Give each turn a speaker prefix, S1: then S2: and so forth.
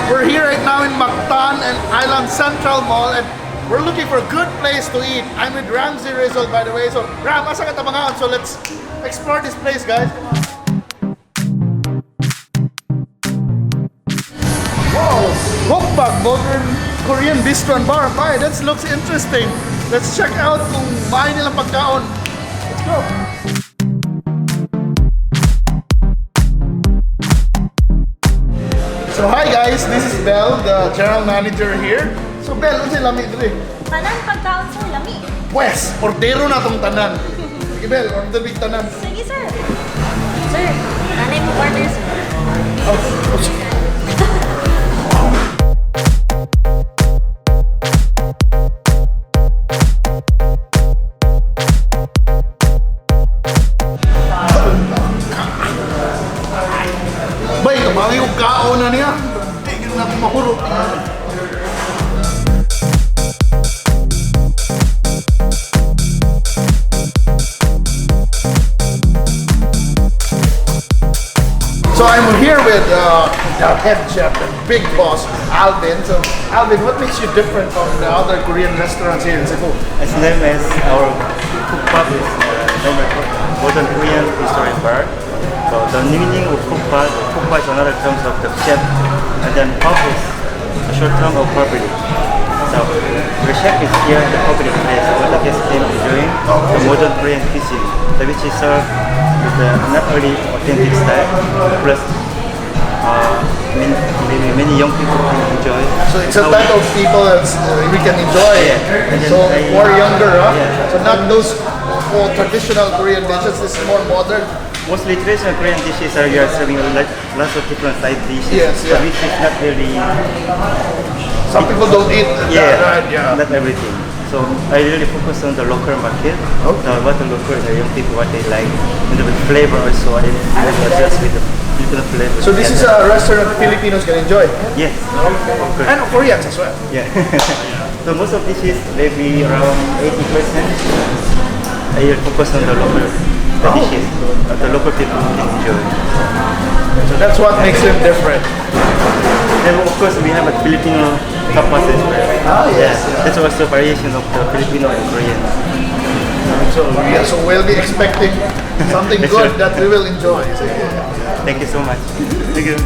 S1: We're here right now in Mactan and Island Central Mall and we're looking for a good place to eat. I'm with Ramsey Rizal, by the way. So, Ram, asa ka ta mangaon? So, let's explore this place, guys. Come on. Wow, Gukbak Modern Korean Bistro and Bar. Bye, that looks interesting. Let's check out kung maayo nilang pagkaon. Let's go. So hi guys, this is Belle, the general manager here. So Belle, unsay lami diri?
S2: Tanan pagkaon, sir, lami.
S1: Pwes, ordero na tong tanan. Sige Belle, order big tanan.
S2: Sige, sir. Sir, nanay mo order, sir.
S1: Oh, sige. Bay, kamali yung kaon na niya. Hindi na ako mahurot. So I'm here with the head chef and big boss, Alvin. So Alvin, what makes you different from the other Korean restaurants here in Cebu?
S3: As name as our cookpot is normal modern Korean bistro and bar. So the meaning of cookpot, cookpot is another term of the chef, and then pub is a short term of public. So the chef is here in the public place where the guests came enjoying the modern Korean cuisine, so which is served with the not only authentic style, plus many, maybe many young people can enjoy.
S1: So it's a type of people that we can enjoy.
S3: Yeah. And then
S1: So more younger, huh?
S3: Yeah.
S1: So not those more traditional Korean dishes. This is more modern.
S3: Mostly traditional Korean dishes are you are serving a lot, lots of different side dishes,
S1: Yes,
S3: so
S1: yeah.
S3: which is not really
S1: Some people don't eat that,
S3: yeah,
S1: right? Yeah.
S3: not everything. So I really focus on the local market, what the local the young people, what they like, and the flavor also. I adjust with the Filipino flavor.
S1: So this is a restaurant Filipinos can enjoy.
S3: Yes, of course.
S1: And Koreans as well.
S3: Yeah. So most of dishes maybe around 80%. I will focus on the local the dishes, the local people can enjoy.
S1: So that's what makes them different.
S3: Then of course we have a Filipino tapas as well.
S1: Ah, yes,
S3: Yeah.
S1: yeah.
S3: That's also variation of the Filipino and Korean.
S1: So yeah, so we'll be expecting something good that we will enjoy. So, yeah.
S3: Thank you so much. Thank you.